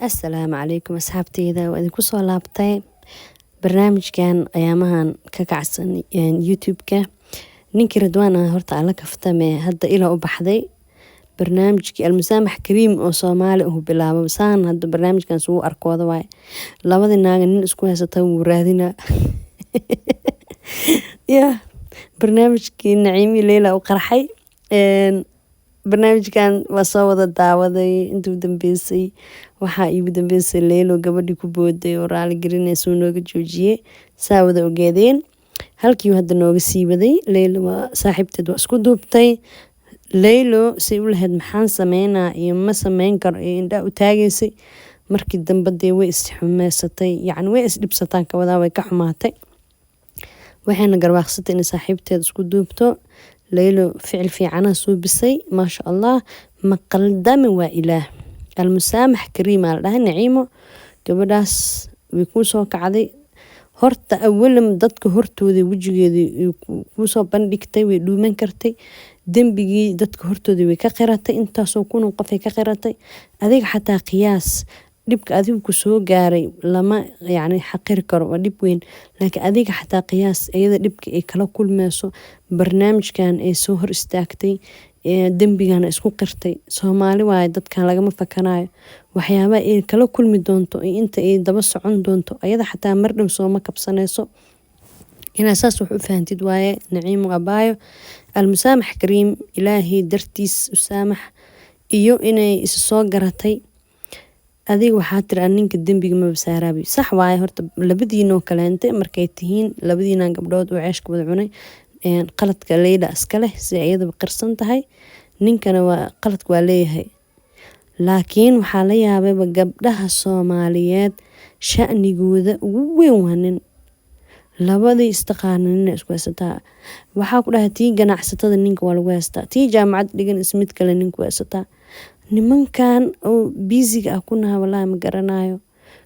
Assalaamu calaykum asxaabteyda, waa idinku soo laabtay barnaamijkan ayaamahan ka kacsan YouTube-ka. Ninkii Ridwaan ah horta alla kaftame, hadda ilaa u baxday barnaamijkii Almusaamax Kariim oo Soomaali uu bilaabo. Saan hadda barnaamijkan sugu arkooda waaye, labadii naaga nin isku haysata wuu raadinaa. Ya barnaamijkii Naciimi Leyla u qarxay. Barnaamijkan waa soo wada daawaday. Intuu dambeysay, waxaa iigu dambeysay Leylo gabadhii ku booday oo raali gelinaysa nooga joojiyey. Saa wada ogeedeen, halkii hadda nooga sii waday. Leylo waa saaxiibteed, waa isku duubtay. Leylo say u lahayd maxaan sameynaa iyo ma sameyn karo iyo indhaa u taagaysay. Markii dambe dee way isxumeysatay, yacni way isdhibsataan ka wadaa, way ka xumaatay, waxayna garwaaqsatay inay saaxiibteed isku duubto. Leylo ficil fiicana suubisay, maasha Allah. Ma qaldami, waa Ilaah. Almusaamax Kariim aa la dhahay. Naciimo, gabadhaas way kuu soo kacday. Horta awalan dadka hortooda wejigeeda kuusoo bandhigtay, way dhuuman kartay. Dembigii dadka hortooda way ka qiratay, intaasoo kunoo qofay ka qiratay. Adiga xataa qiyaas dhibka adigu kusoo gaaray lama yacni xaqiri karo, waa dhib weyn, laakiin adiga xataa qiyaas iyada dhibka ay kala kulmeyso barnaamijkan ay soo hor istaagtay, dembigana isku qirtay. Soomaali waaye, dadkan lagama fakanayo waxyaabaha ay kala kulmi doonto iyo inta ay daba socon doonto. Ayada xataa mardhow sooma kabsaneyso. Inaa saas wax u fahantid waaye. Naciimo abaayo, Almusaamax Kariim, Ilaahay dartiis u saamax iyo inay isa soo garatay. Adiga waxaa tiri an ninka dembiga maba saaraabi. Sax waaye. Horta labadiinoo kaleente markay tihiin, labadiinan gabdhood oo ceeshka wada cunay, qaladka Leyla iska leh, si iyadaba qirsan tahay. Ninkana waa qaladka waa leeyahay, laakiin waxaa la yaabayba gabdhaha Soomaaliyeed sha'nigooda ugu weyn waa nin. Labadii istaqaana nina isku haysataa. Waxaa ku dhahay tii ganacsatada ninka waa lagu haystaa, tii jaamacad dhigan is mid kale ninku haysataa. Nimankan oo busy-ga ah ku naha, walaahi ma garanayo.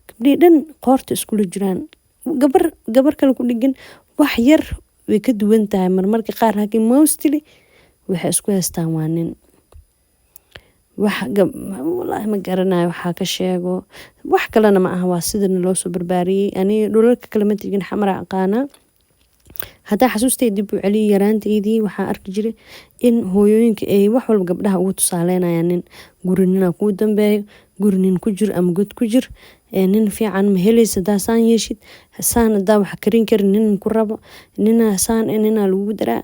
Gabdhihii dhan qoorta iskula jiraan, gabar gabar kale ku dhigan. Wax yar way ka duwan tahay marmarka qaar, laakiin mostly waxay isku haystaan waa nin. Wax walaahi ma garanayo waxaa ka sheego, wax kalena ma aha, waa sidana loo soo barbaariyey. Aniga dhulalka kale ma tegin, Xamara aqaanaa. Haddaa xasuustay dib u celiyay yaraanteydii, waxaa arki jiray in hooyooyinka ay wax walba gabdhaha ugu tusaaleynayaan nin. Guri ninaa kuu dambeeyo, guri nin ku jir ama god ku jir, nin fiican ma helaysa hadaa saan yeeshid, saan hadaa wax karin karin nin ku rabo, ninaa saan, ninaa lagugu daraa.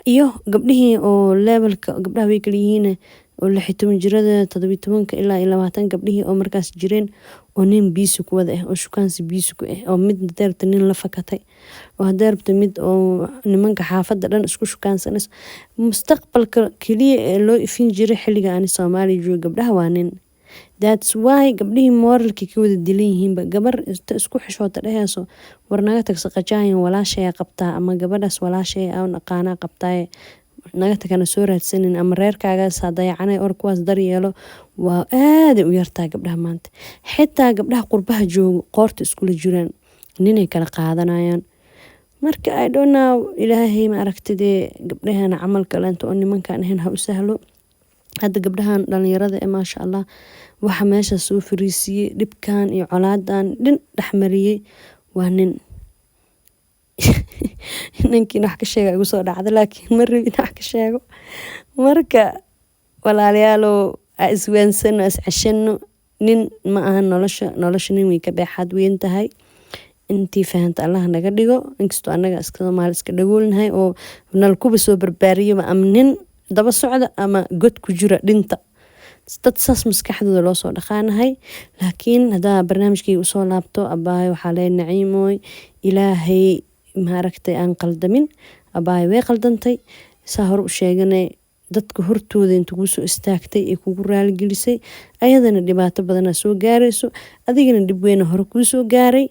Iyo gabdhihii oo levelka gabdhaha way kala yihiin, oo 16 jirada, 17-ka ilaa iyo 20, gabdhihii oo markaas jireen oo nin busy ku wada ah, oo shukaansi busy ku ah, oo mid haday rabto nin la fakatay, oo haday rabto mid oo nimanka xaafadda dhan isku shukaansanayso. Mustaqbalka kaliya ee loo ifin jiray xilliga ani Soomaaliya joogo gabdhaha waa nin. That's why gabdhihii moralkii ka wada dilan yihiinba. Gabar inta isku xishoota dheheyso, "War naga tag, saqajaayan walaashaya qabtaa ama gabadhaas walaashay aan aqaanaa qabtaaye, naga tagana soo raadsanin," ama reerkaagaas dayacanay or kuwaas daryeelo, waa aaday u yartaa gabdhaha maanta. Xitaa gabdhaha qurbaha joogo qoorta iskula jiraan, ninay kala qaadanayaan. Marka I don't know. Ilaahay ma aragtidee gabdhahana camal kaleento oo nimankan ahayn ha u sahlo. Hadda gabdhahan dhalinyarada ee, maasha Allah, waxa meesha soo fariisiyey dhibkan iyo colaadan dhin dhexmariyey waa nin. Ninkiina wax ka sheega igu soo dhacda, laakiin ma rabin wax ka sheego. Marka walaalayaalow, a iswaansano, is ceshano. Nin ma aha nolosha, nolosha nin way ka beexaad weyn tahay. Intii fahanta Allah naga dhigo. Inkastoo annaga iska Soomaali iska dhagoolnahay oo nalkuba soo barbaariyaba ama nin daba socda ama god ku jira dhinta, dad saas maskaxdooda loo soo dhaqaanahay. Laakiin haddaa barnaamijkayga usoo laabto, abaayo, waxaa leeyahay Naciimooy, Ilaahay maaragtay aan qaldamin. Abaayo way qaldantay, saa hore u sheeganay. Dadka hortooda inta kuu soo istaagtay ee kugu raaligelisay, ayadana dhibaato badanaa soo gaarayso, adigana dhib weyna hore kuu soo gaaray.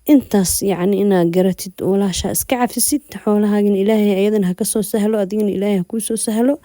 Intaas yacni inaad garatid, walaashaa iska cafisid, xoolahaagana Ilaahay ayadana ha kasoo sahlo, adigana Ilaahay ha kuu soo sahlo.